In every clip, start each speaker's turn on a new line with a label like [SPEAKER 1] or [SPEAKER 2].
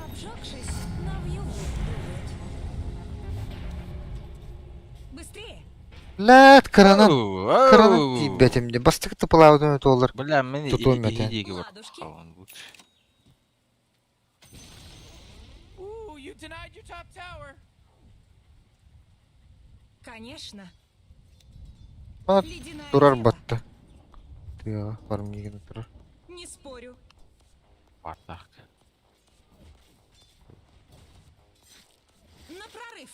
[SPEAKER 1] Обжегшись, на вьюгу дует. Быстрее!
[SPEAKER 2] Блядь, кыранан кыранан тиийбэтим дии. Бастакы тыпылаабытым этэ
[SPEAKER 3] Бля, мен
[SPEAKER 2] тутуом этэ.
[SPEAKER 3] иһи диэки
[SPEAKER 1] Ладушки.
[SPEAKER 3] барбахабын лучше.
[SPEAKER 1] Конечно.
[SPEAKER 2] Ма
[SPEAKER 1] Ледяная
[SPEAKER 2] турар
[SPEAKER 1] дева.
[SPEAKER 2] батта. Тыаҕа барым турар.
[SPEAKER 1] Не спорю.
[SPEAKER 3] Бардак.
[SPEAKER 1] На прорыв.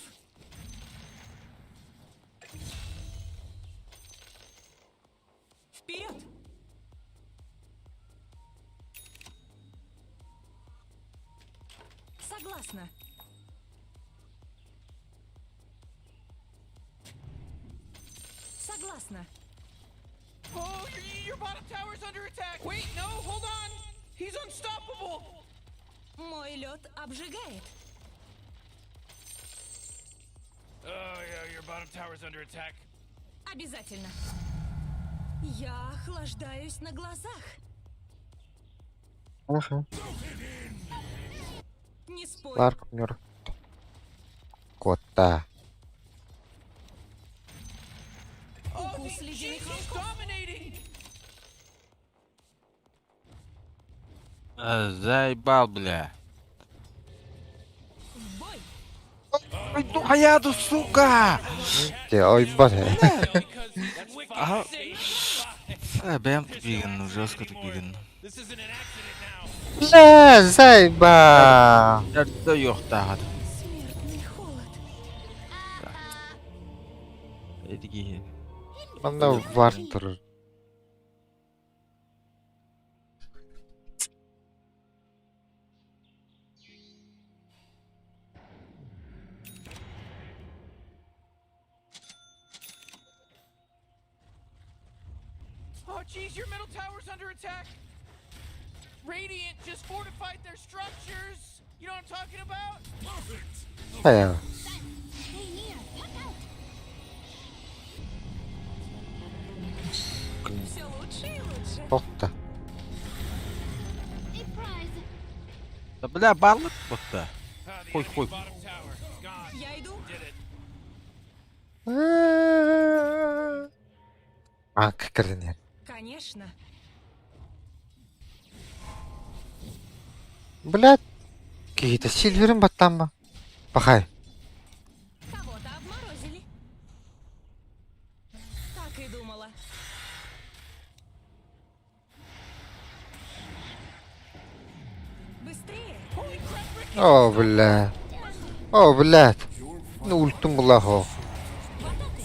[SPEAKER 1] Вперед! Согласна. Согласна.
[SPEAKER 4] Oh, your, your bottom tower's under attack. Wait, no, hold on. He's unstoppable.
[SPEAKER 1] Мой лед обжигает.
[SPEAKER 4] Oh, yeah, your bottom tower's under attack.
[SPEAKER 1] Обязательно. Я охлаждаюсь на глазах.
[SPEAKER 2] Аха.
[SPEAKER 1] Не спорю.
[SPEAKER 2] Ларк мөр. Кота.
[SPEAKER 4] Oh,
[SPEAKER 1] Укус ледяных
[SPEAKER 4] jeez, he's
[SPEAKER 1] волков.
[SPEAKER 4] dominating.
[SPEAKER 3] Заебал, бля.
[SPEAKER 1] В бой.
[SPEAKER 3] Ой, ну хаяду, сука!
[SPEAKER 2] Те, ой, бат.
[SPEAKER 3] Ага. Бэм тупиган, жестко тупиган.
[SPEAKER 2] Бля, заеба.
[SPEAKER 3] Да ёхтагат.
[SPEAKER 1] Смертный холод.
[SPEAKER 3] Эдиги.
[SPEAKER 2] Манна вар турар.
[SPEAKER 4] Oh, jeez, your middle tower's under attack. Radiant just fortified their structures. You know what I'm talking about?
[SPEAKER 2] Хайа.
[SPEAKER 5] Stay near. Look out.
[SPEAKER 1] Все лучше и лучше.
[SPEAKER 2] Тохта.
[SPEAKER 5] A prize.
[SPEAKER 3] Да бля, балык будто. Хуй, хуй.
[SPEAKER 1] Я иду.
[SPEAKER 2] А, кикирдин.
[SPEAKER 1] Конечно.
[SPEAKER 2] Блядь. Какие-то сильверин баттамба. Пахай.
[SPEAKER 1] Кого-то обморозили. Так и думала. Быстрее!
[SPEAKER 2] О, бля. О, блядь. Ну, ультум была хо.
[SPEAKER 1] В атаку!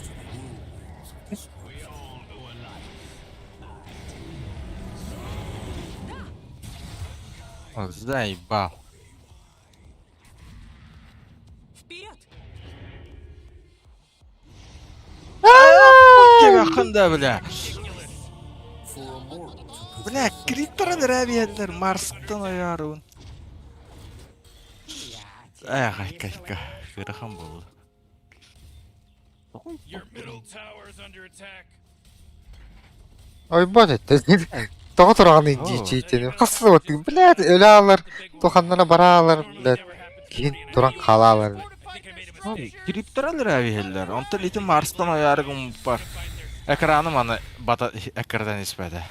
[SPEAKER 3] О, Заебал.
[SPEAKER 1] Вперед!
[SPEAKER 3] Кем бля. Бля, криптора нравится, Марстон оярун. Эх, айка, Широхан был.
[SPEAKER 4] Your middle tower's under attack.
[SPEAKER 2] Ой, бат это. Тоҕо тураҕын дии Хассы вот, блядь, өлө алар, туханнара бара алар, блядь. Киин туран хаала алар.
[SPEAKER 3] Криптора нравится, онтон ити Марстон оярыгым бар. Экраным аны бата экрадан испэдэ.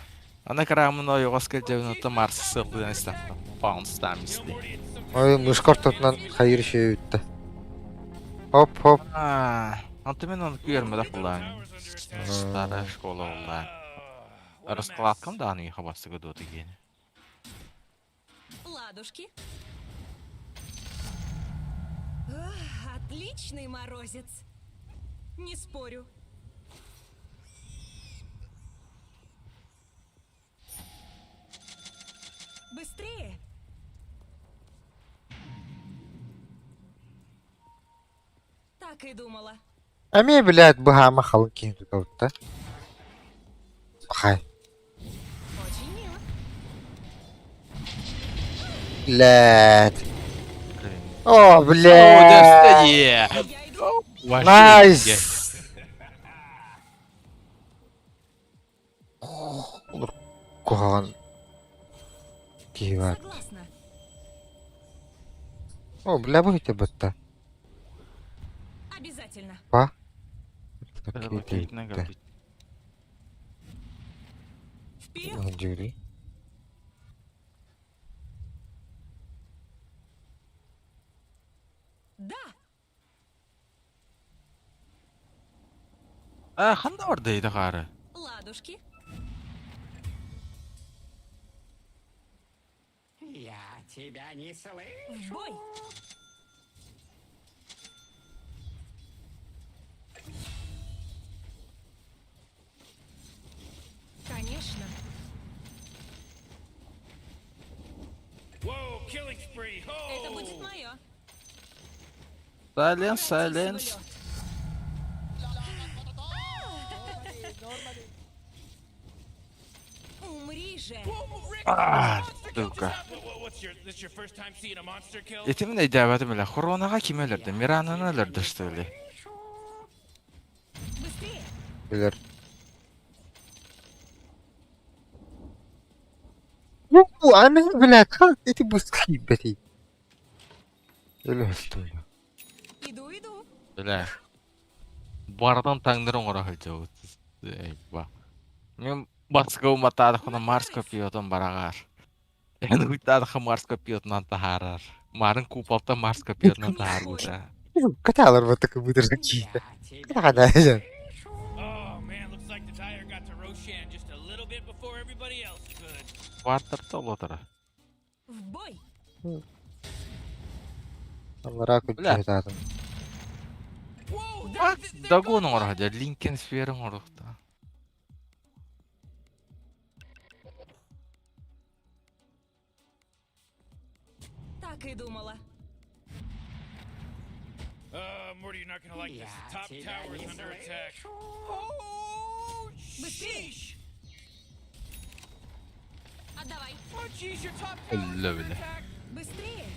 [SPEAKER 3] Аны экранын ойоҕос кэлдьэбин Марс сылдыан истэн. Паунстам исти.
[SPEAKER 2] Ой, мышка ортотунан хайыр шөйүттэ. Хоп, хоп.
[SPEAKER 3] Онто мен оны күөрмөдөх булаан. Старая школа булаан. Раскладкам да аны хабастыгы дуоты гени.
[SPEAKER 1] Ладушки. Ах, отличный морозец. Не спорю. Быстрее! Так и думала.
[SPEAKER 2] Эмиэ, блядь, быһаама халыҥ киһи тутабытта. Пахай.
[SPEAKER 1] Очень мило.
[SPEAKER 2] Блядь. О, блядь.
[SPEAKER 3] О,
[SPEAKER 1] Я иду.
[SPEAKER 2] Найс. Куһаҕан киһи баар.
[SPEAKER 1] Согласна.
[SPEAKER 2] О, бля, бу бытта.
[SPEAKER 1] Обязательно.
[SPEAKER 2] Па.
[SPEAKER 3] Ракетная горбит.
[SPEAKER 1] Вперед!
[SPEAKER 2] Дьүри.
[SPEAKER 1] Да!
[SPEAKER 3] А, ханда бар дейdi қары.
[SPEAKER 1] Ладушки.
[SPEAKER 6] Я тебя не слышу.
[SPEAKER 1] В бой! Конечно.
[SPEAKER 7] Whoa, killing spree. Ho!
[SPEAKER 1] Это будет мое.
[SPEAKER 3] Silence, silence.
[SPEAKER 1] Умри же!
[SPEAKER 3] А, сука.
[SPEAKER 7] What's your this your first time seeing a monster kill?
[SPEAKER 3] Итимин өйдөөбөтүм эле. Хоронаға ким өлөрдү? Мирананы өлөрдү, что ли?
[SPEAKER 1] Быстрее!
[SPEAKER 2] Билер. Аны, блядь, хал эти бускай, блядь. Өлөстүм.
[SPEAKER 1] Иду, иду.
[SPEAKER 3] Бля. Бардан таңдыр оҥоро сылдьабыт. Ба. Мен баска уматаадахпына Марс копьетун бараҕар. Эн уйтаадахха Марс копьетунан таһаарар. Марын куполтан Марс копьетунан таһаарбыта.
[SPEAKER 2] Каталар вот такой выдержан чисто.
[SPEAKER 6] Я тебя
[SPEAKER 2] Каталар.
[SPEAKER 7] Oh man, looks like the tire got to Roshan just a little bit before everybody else could.
[SPEAKER 3] Бартарта олотара.
[SPEAKER 1] В бой!
[SPEAKER 2] Аллара
[SPEAKER 3] Бля.
[SPEAKER 2] күчү
[SPEAKER 4] Whoa,
[SPEAKER 3] Бак
[SPEAKER 4] they're, they're
[SPEAKER 3] дагон
[SPEAKER 4] going
[SPEAKER 3] оҥоро сылдьар. Линкен сфера оҥоруохта.
[SPEAKER 1] Так и думала.
[SPEAKER 7] Morty, you're not gonna like this.
[SPEAKER 6] Я
[SPEAKER 7] The top
[SPEAKER 6] тебя
[SPEAKER 7] tower's
[SPEAKER 6] не
[SPEAKER 7] under attack.
[SPEAKER 6] слышу.
[SPEAKER 4] Oh,
[SPEAKER 1] Быстрее!
[SPEAKER 4] sheesh.
[SPEAKER 1] Отдавай!
[SPEAKER 4] Oh, jeez, your top tower's
[SPEAKER 3] Өллө
[SPEAKER 4] under
[SPEAKER 3] бile.
[SPEAKER 4] attack.
[SPEAKER 1] Быстрее!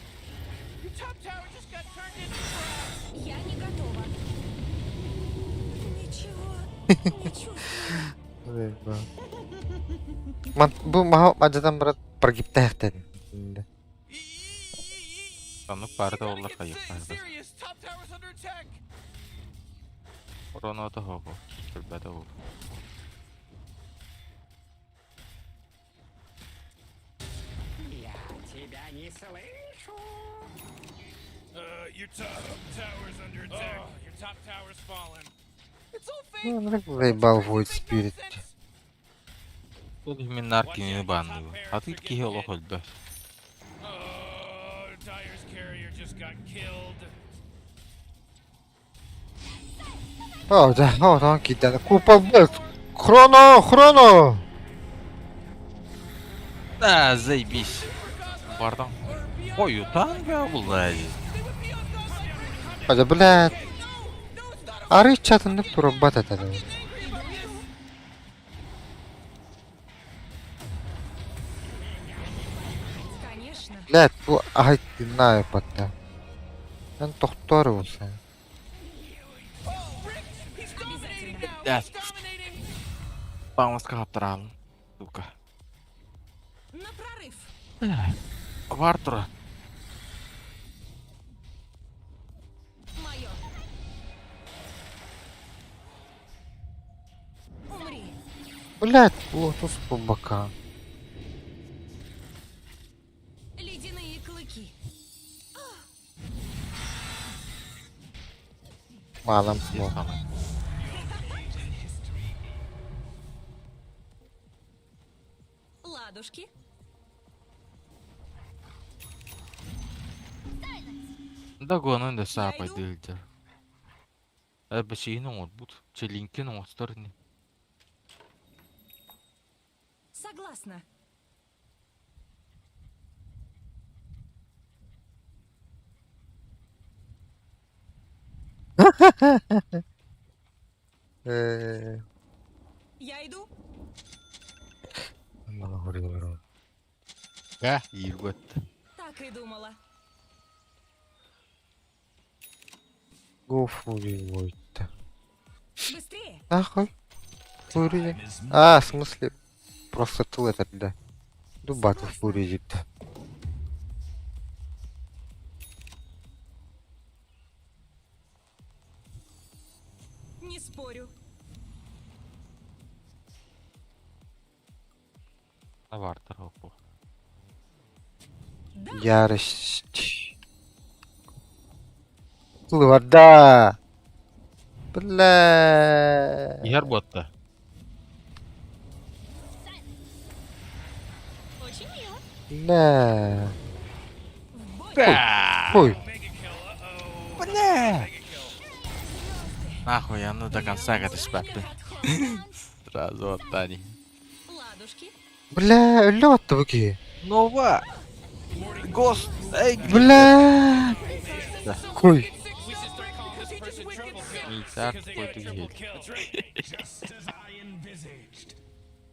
[SPEAKER 4] Your top tower just got turned into trash.
[SPEAKER 1] Я не готова. Ничего не чувствую.
[SPEAKER 2] Ман бу маха ажадан брат прогиптээхтен.
[SPEAKER 3] Оннук
[SPEAKER 4] You
[SPEAKER 3] баарда
[SPEAKER 4] gotta
[SPEAKER 3] оллар
[SPEAKER 4] get
[SPEAKER 3] хайыахтаах.
[SPEAKER 4] serious. Top tower's under attack.
[SPEAKER 3] Хоронота хоҕо. Кэлбэтэ ол.
[SPEAKER 6] Я тебя не слышу.
[SPEAKER 7] Your top tower's under attack. Oh, your top tower's fallen.
[SPEAKER 4] It's all fake.
[SPEAKER 2] Заебал
[SPEAKER 4] Crazy
[SPEAKER 2] Void
[SPEAKER 4] fake
[SPEAKER 2] Spirit.
[SPEAKER 4] nonsense.
[SPEAKER 3] Ол иһин наар кинини баанныыбын. Атыыр киһи олох өлбөт.
[SPEAKER 7] Oh, Dyer's carrier just got killed.
[SPEAKER 2] О, да, о, там киданы. Купол был. Хроно, хроно.
[SPEAKER 3] Да, заебись. Бардан. Хойутан бә булай.
[SPEAKER 2] Хадя, блядь. Ары чатынып турабат этеді.
[SPEAKER 1] Конечно.
[SPEAKER 2] Блядь, бу ай знаю потта. Мен тохтор болса.
[SPEAKER 4] Oh, Rick, he's dominating now.
[SPEAKER 3] Да.
[SPEAKER 4] He's dominating.
[SPEAKER 3] Баумаска хаптаралын. Сука.
[SPEAKER 1] На прорыв!
[SPEAKER 3] Бар тура.
[SPEAKER 1] Мое! Умри!
[SPEAKER 2] Блядь, лотос по бокам.
[SPEAKER 1] Ледяные клыки!
[SPEAKER 2] Малам бу.
[SPEAKER 1] Ладушки!
[SPEAKER 3] Дагонун да саапай дылдыр. Эбэсиин оҥорбут. Челинкин оҥостор ини.
[SPEAKER 1] Согласна. Я иду.
[SPEAKER 2] Мала горилар.
[SPEAKER 3] Бә, ииргөт.
[SPEAKER 1] Так и думала.
[SPEAKER 2] Go for it.
[SPEAKER 1] Быстрее!
[SPEAKER 2] Нахуй. Fury. А, в смысле, просто тыл этэр да. Ду Battle Fury диэбит.
[SPEAKER 1] Не спорю.
[SPEAKER 3] Бартар оппу.
[SPEAKER 1] Да,
[SPEAKER 2] Ярость. Тылы да. Бля.
[SPEAKER 3] Иһэр буотта.
[SPEAKER 1] очень мило.
[SPEAKER 2] Бля.
[SPEAKER 1] В бой.
[SPEAKER 2] Ой.
[SPEAKER 7] Mega kill. Uh-oh.
[SPEAKER 3] Бля!
[SPEAKER 7] Mega kill.
[SPEAKER 3] Нахуй, я ну до конца катыспаппын. Сразу оттани.
[SPEAKER 1] Ладушки.
[SPEAKER 2] Бля, өллө бу киһи.
[SPEAKER 3] Нова! Гост! Эй!
[SPEAKER 2] Бля. Хуй.
[SPEAKER 7] We should start calling this person triple kill.
[SPEAKER 3] Митар
[SPEAKER 7] Because they got a
[SPEAKER 3] какой-то
[SPEAKER 7] triple
[SPEAKER 3] гель.
[SPEAKER 7] kill. That's right.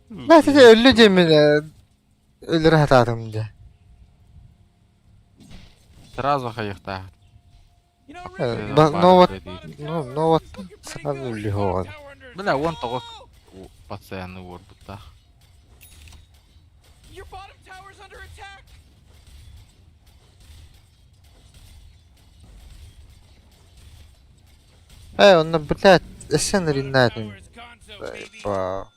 [SPEAKER 2] Бля, сити өллө диэммин өлөрө хатаатым дьэ.
[SPEAKER 3] Сразу хайыхтаах.
[SPEAKER 4] You know, Rick,
[SPEAKER 2] Но вот,
[SPEAKER 4] bottom
[SPEAKER 2] ну,
[SPEAKER 4] tower
[SPEAKER 2] но вот
[SPEAKER 4] is looking pretty
[SPEAKER 2] сразу
[SPEAKER 4] good.
[SPEAKER 2] өллү
[SPEAKER 7] Tower under
[SPEAKER 3] Бля, он того постоянно уорбуттаах.
[SPEAKER 4] Your bottom tower's under attack.
[SPEAKER 2] Э, онно, блядь, эсен
[SPEAKER 7] bottom
[SPEAKER 2] риннаатын.
[SPEAKER 7] tower is gonzo, baby.
[SPEAKER 2] Ба.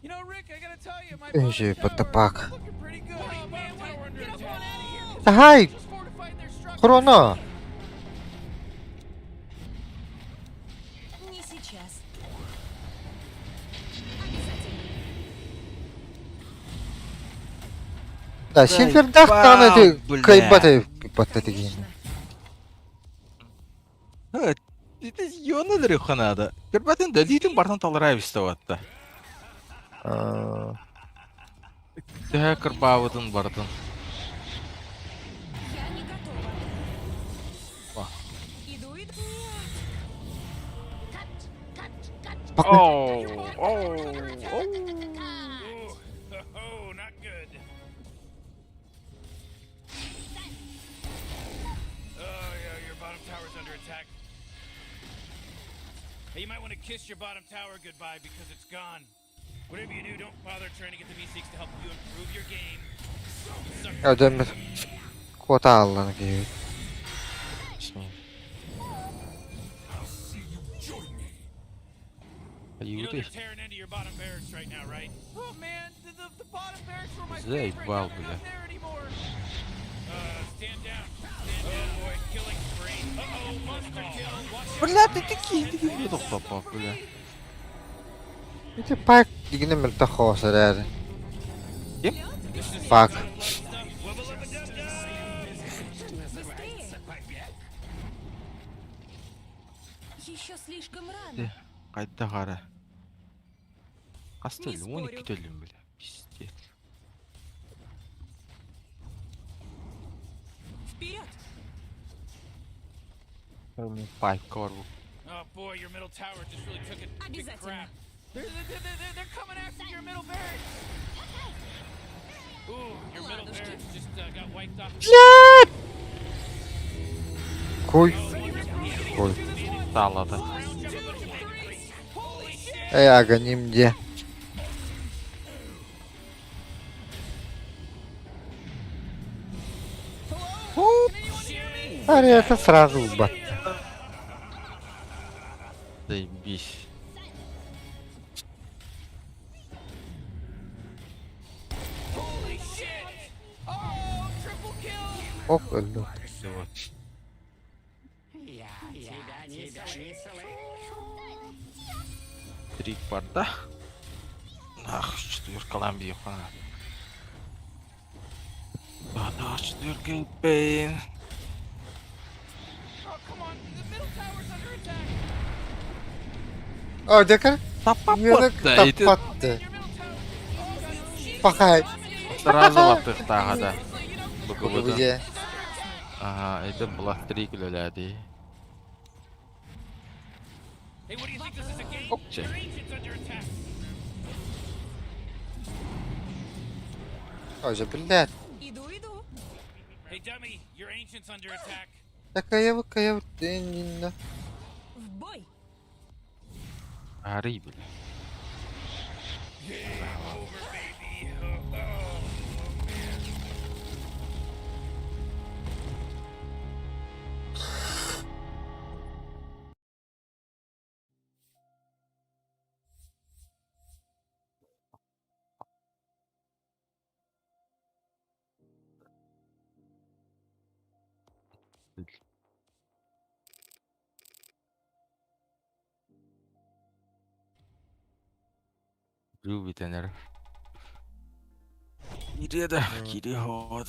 [SPEAKER 4] You know, Rick, I gotta tell you, my
[SPEAKER 2] Эй,
[SPEAKER 4] bottom
[SPEAKER 2] what the
[SPEAKER 4] tower
[SPEAKER 2] fuck?
[SPEAKER 4] is looking pretty good. Oh man, wait,
[SPEAKER 7] Tower under
[SPEAKER 4] get up
[SPEAKER 7] attack.
[SPEAKER 4] on out of here. 'cause
[SPEAKER 2] Ай!
[SPEAKER 4] they just fortified their structures.
[SPEAKER 2] Хроно!
[SPEAKER 1] Не сейчас. Обязательно.
[SPEAKER 2] Да, Сильвердах даҕаны
[SPEAKER 3] бля.
[SPEAKER 2] кыайбат эбит деген.
[SPEAKER 3] Это ёна ханада. Көрбәтен дәлитин бартан таларай биставатта.
[SPEAKER 2] Аа,
[SPEAKER 3] Төһә кырбабытын бартын.
[SPEAKER 1] Я не готова.
[SPEAKER 3] О.
[SPEAKER 1] Иду, иду. Нет.
[SPEAKER 3] Оу, оу, оу.
[SPEAKER 7] Ooh. Oh, not good. Oh, yeah, your bottom tower's under attack. Hey, you might want to kiss your bottom tower goodbye because it's gone. Whatever you do, don't bother trying to get the Meeseeks to help you improve your game. You suck.
[SPEAKER 2] Ödemir. Квота аллан киһи.
[SPEAKER 7] You know
[SPEAKER 3] Аюды.
[SPEAKER 7] they're tearing into your bottom barracks right now, right?
[SPEAKER 4] Oh man, the bottom barracks were my favorite.
[SPEAKER 3] Заебал,
[SPEAKER 4] Now they're
[SPEAKER 3] бля.
[SPEAKER 4] not there anymore.
[SPEAKER 7] Stand down. Stand down. Oh boy, killing spree. Uh-oh, monster kill. Watch out.
[SPEAKER 3] Бля, ты такие, ты такие, бля.
[SPEAKER 2] Ити пак дигине мөлтөх хоос эрээр.
[SPEAKER 3] Ким?
[SPEAKER 2] Пак.
[SPEAKER 1] Быстрее. Еще слишком рано.
[SPEAKER 3] Кайда қара. Қасты
[SPEAKER 1] Не
[SPEAKER 3] өлім, 12
[SPEAKER 1] спорю.
[SPEAKER 3] өлім, бля. Пиздец.
[SPEAKER 1] Вперед!
[SPEAKER 3] Пайка бар бұл.
[SPEAKER 7] Oh boy, your middle tower just really took a big
[SPEAKER 1] Обязательно.
[SPEAKER 7] crap.
[SPEAKER 4] They're coming after your middle barracks.
[SPEAKER 7] Ooh, your middle
[SPEAKER 1] Ладушки.
[SPEAKER 7] barracks just got wiped off.
[SPEAKER 2] Куй. Куй.
[SPEAKER 3] Талады.
[SPEAKER 2] Эй, аганим де. Ари, это сразу убат.
[SPEAKER 3] Заебись.
[SPEAKER 4] Holy shit! Oh, triple kill!
[SPEAKER 2] Оп, өлдү.
[SPEAKER 3] Вот.
[SPEAKER 6] Я тебя не слышу.
[SPEAKER 3] Три кварта. Ах, четверка ламби, хана. Да, четверка пейн.
[SPEAKER 4] Oh, come on, the middle tower's under attack.
[SPEAKER 2] О, декар.
[SPEAKER 3] Таппаппа.
[SPEAKER 2] Таппатты.
[SPEAKER 4] Your middle tower. Oh, shit.
[SPEAKER 2] Пахай.
[SPEAKER 3] Сразу лаптықтағы да.
[SPEAKER 2] Бу
[SPEAKER 3] Бүгін.
[SPEAKER 2] де.
[SPEAKER 3] Ага, это была три гляди.
[SPEAKER 7] Hey, what do you think this is a game?
[SPEAKER 3] Опче.
[SPEAKER 7] Your ancient's under attack.
[SPEAKER 2] Ой, же, блядь.
[SPEAKER 1] Иду, иду.
[SPEAKER 7] Hey, dummy, your ancient's under attack.
[SPEAKER 2] Такая кая инна.
[SPEAKER 1] В бой!
[SPEAKER 3] Арый бля.
[SPEAKER 7] Game over, baby. Oh, oh, man.
[SPEAKER 3] Ruby тенер. Кириэ да, кириэ хоот.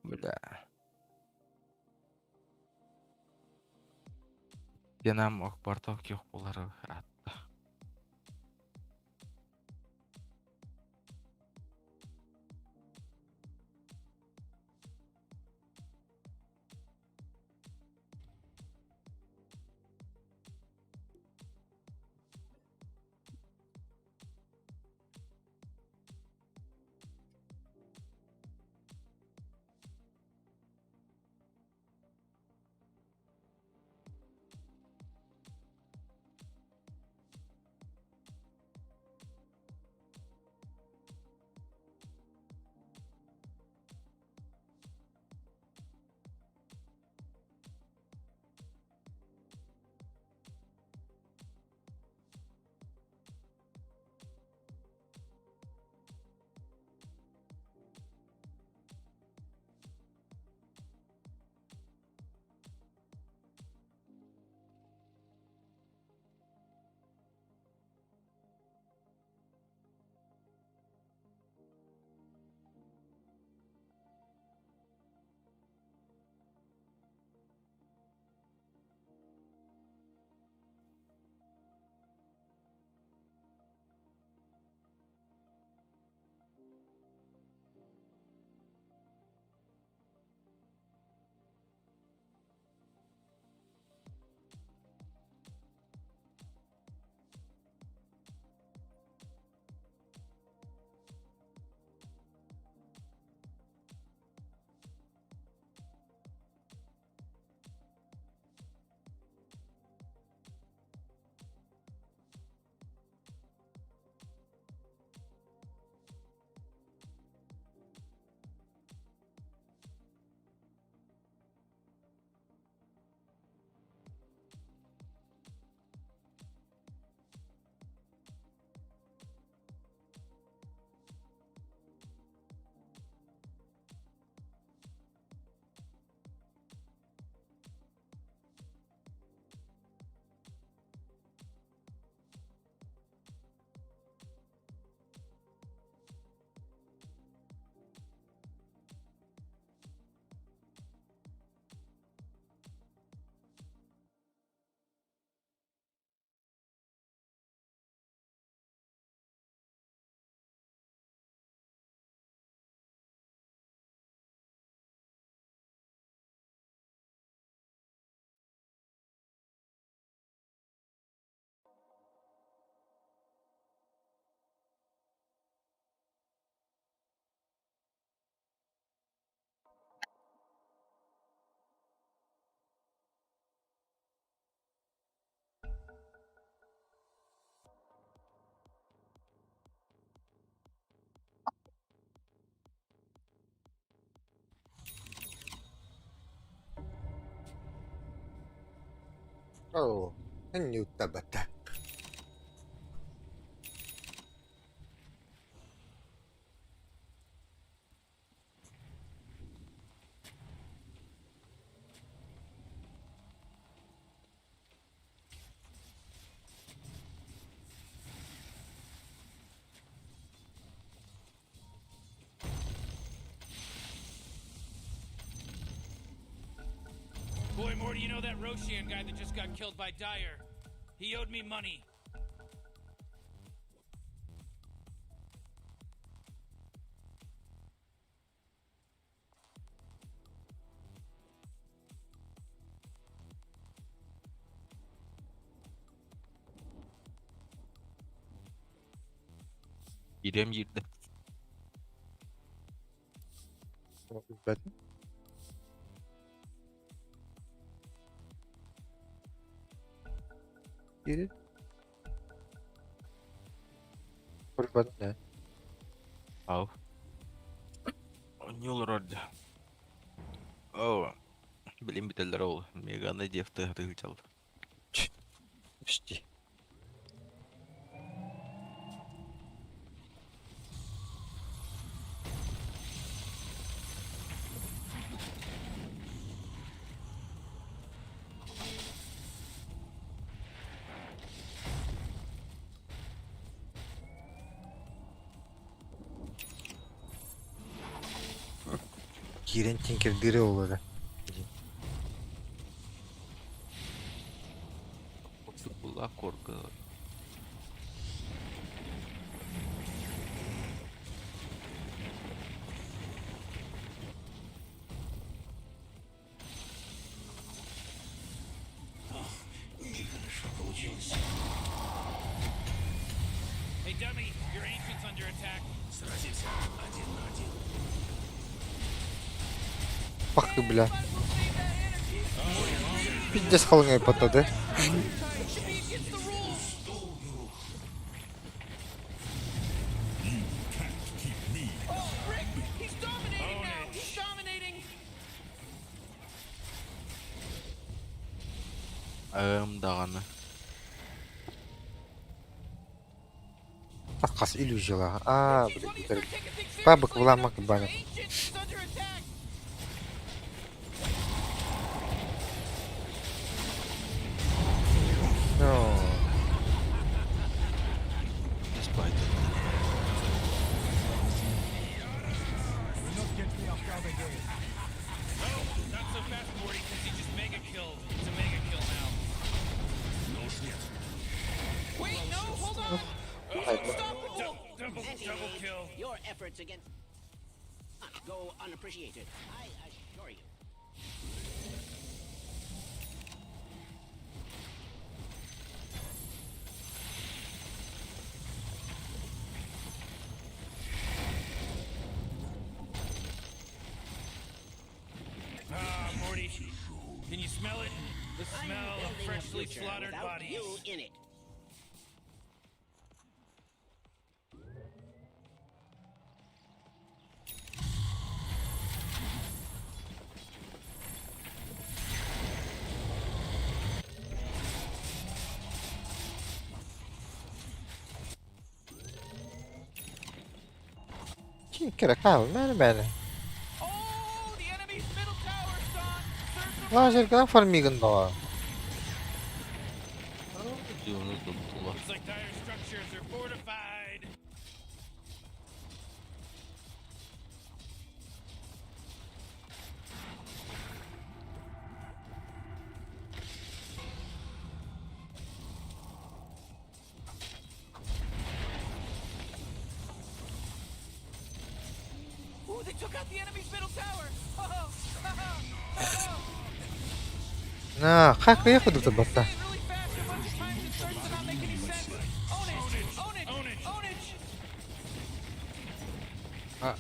[SPEAKER 3] Бля. Денам ок бартов киох булары ратта.
[SPEAKER 2] Oh, ньютабата.
[SPEAKER 7] Boy, Morty, you know that Roshan guy that just got killed by Dyer? He owed me money.
[SPEAKER 3] Кириэм киирдэ.
[SPEAKER 2] Билбэтим. Киирин. Көрбөтүм ээ.
[SPEAKER 3] Ау. Оонньуу олорор дьэ. Оо, билин бүтэллэр ол. Меганы диэхтэ сатыы сылдьаллар.
[SPEAKER 2] Почти. Киирэн тиҥкирдиирэ буолуо
[SPEAKER 3] Была корга.
[SPEAKER 7] Hey, dummy, your ancient's under attack.
[SPEAKER 2] Пах бля. Пиздец халыҥ айпатады.
[SPEAKER 4] Oh, Rick, he's dominating now. He's dominating.
[SPEAKER 3] Ыам даҕаны.
[SPEAKER 2] Хас иллюзияла. Аа,
[SPEAKER 4] Jeez,
[SPEAKER 2] блин,
[SPEAKER 4] why don't you
[SPEAKER 2] бүтэр.
[SPEAKER 4] start taking things
[SPEAKER 2] Бабык
[SPEAKER 4] seriously?
[SPEAKER 2] буламак
[SPEAKER 4] Your
[SPEAKER 2] баны.
[SPEAKER 4] ancient is under attack.
[SPEAKER 2] No.
[SPEAKER 3] Despite.
[SPEAKER 7] Oh, not so fast, Morty, because he just mega killed. It's a mega kill now.
[SPEAKER 4] Wait, no, hold on. He's unstoppable.
[SPEAKER 7] Double, double kill.
[SPEAKER 6] Your efforts against not go unappreciated. I assure you.
[SPEAKER 7] Ah, Morty. Can you smell it? The
[SPEAKER 6] I'm
[SPEAKER 7] smell of
[SPEAKER 6] building a
[SPEAKER 7] freshly
[SPEAKER 6] future
[SPEAKER 7] slaughtered
[SPEAKER 6] without
[SPEAKER 7] bodies.
[SPEAKER 6] you in it.
[SPEAKER 2] Тиҥкирэ хаал, мээр мээр.
[SPEAKER 4] Oh, the enemy's middle tower's gone. Serves them
[SPEAKER 2] Лазерга фармиган баҕа.
[SPEAKER 3] Дьону туттулар.
[SPEAKER 7] Looks like dire structures are fortified.
[SPEAKER 4] Ooh, they took out the enemy's middle tower. Oh, oh,
[SPEAKER 2] На, как выехать тут батта?
[SPEAKER 4] Say it really fast a bunch of times it starts to not make any sense. Own it, own it,
[SPEAKER 7] Own it.
[SPEAKER 4] own it.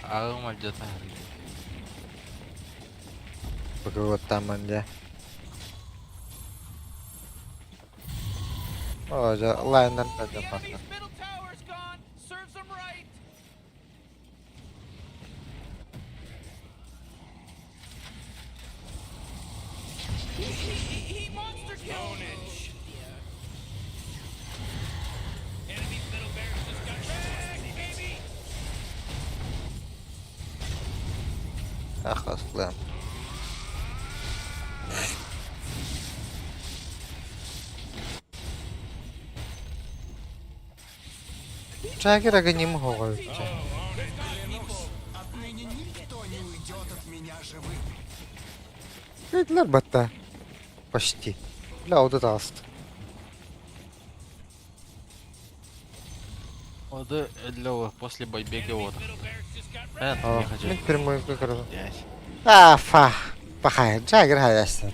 [SPEAKER 3] Аҕам алдьатаары.
[SPEAKER 2] Быгыттаман дьэ. Оо, дьэ, лайнер
[SPEAKER 4] Oh,
[SPEAKER 2] да
[SPEAKER 4] the
[SPEAKER 2] баха.
[SPEAKER 4] enemy's middle tower's gone. Serves them right. He monster killed.
[SPEAKER 7] Ownage. Enemy's middle barracks just got wrecked, baby.
[SPEAKER 2] Ах, аслан. Джаггер агоним хоҕой.
[SPEAKER 8] Отныне никто не уйдет от меня живым.
[SPEAKER 2] Кыйдылар батта. Почти. Бля, вот это аст.
[SPEAKER 3] Оды для после байбега вот.
[SPEAKER 7] Enemy's middle barracks just got wrecked.
[SPEAKER 3] Э, не хочу.
[SPEAKER 2] Мен прямой как раз.
[SPEAKER 3] Блядь.
[SPEAKER 2] А, фа. Пахай, Джаггер хаястан.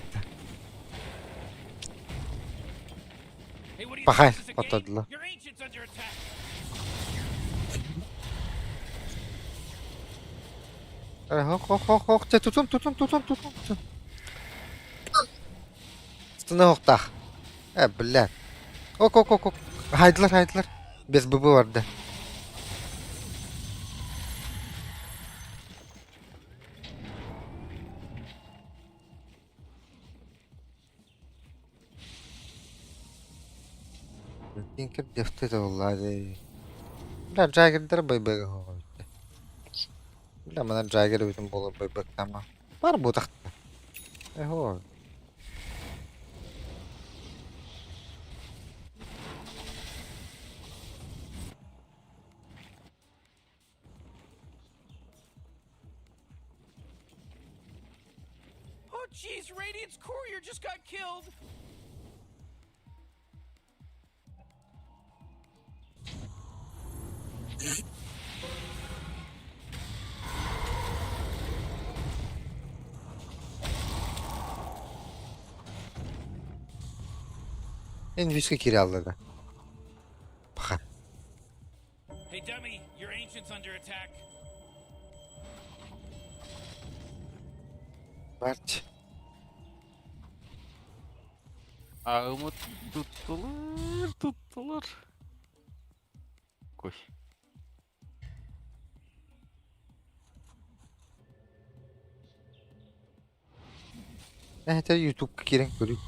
[SPEAKER 7] Hey, what do you
[SPEAKER 2] Пахай,
[SPEAKER 7] think? This is a game?
[SPEAKER 2] отодла.
[SPEAKER 7] Your ancient's under attack.
[SPEAKER 2] Хох хох хох чэ тутун тутун тутун тутун тутун. Стына охтаах. Э, блядь. Ок ок ок ок. Хайдылар хайдылар. Без ББ барда. Тинкер дефте буоллаа дии. Бля, Джаггердэр байбыга хоҕо бүттэ. Бля, манан Джаггер эбитин буолар байбыктаама. Бар буутахта. Эһоо.
[SPEAKER 4] Oh jeez, Radiant's courier just got killed.
[SPEAKER 2] Инвизка киирэ алларда. Паха.
[SPEAKER 7] Hey, dummy, your ancient's under attack.
[SPEAKER 2] Барч.
[SPEAKER 3] Ağımı tuttular, tuttular. Koy.
[SPEAKER 2] Эһэтэ ютубка киирэн көрүү.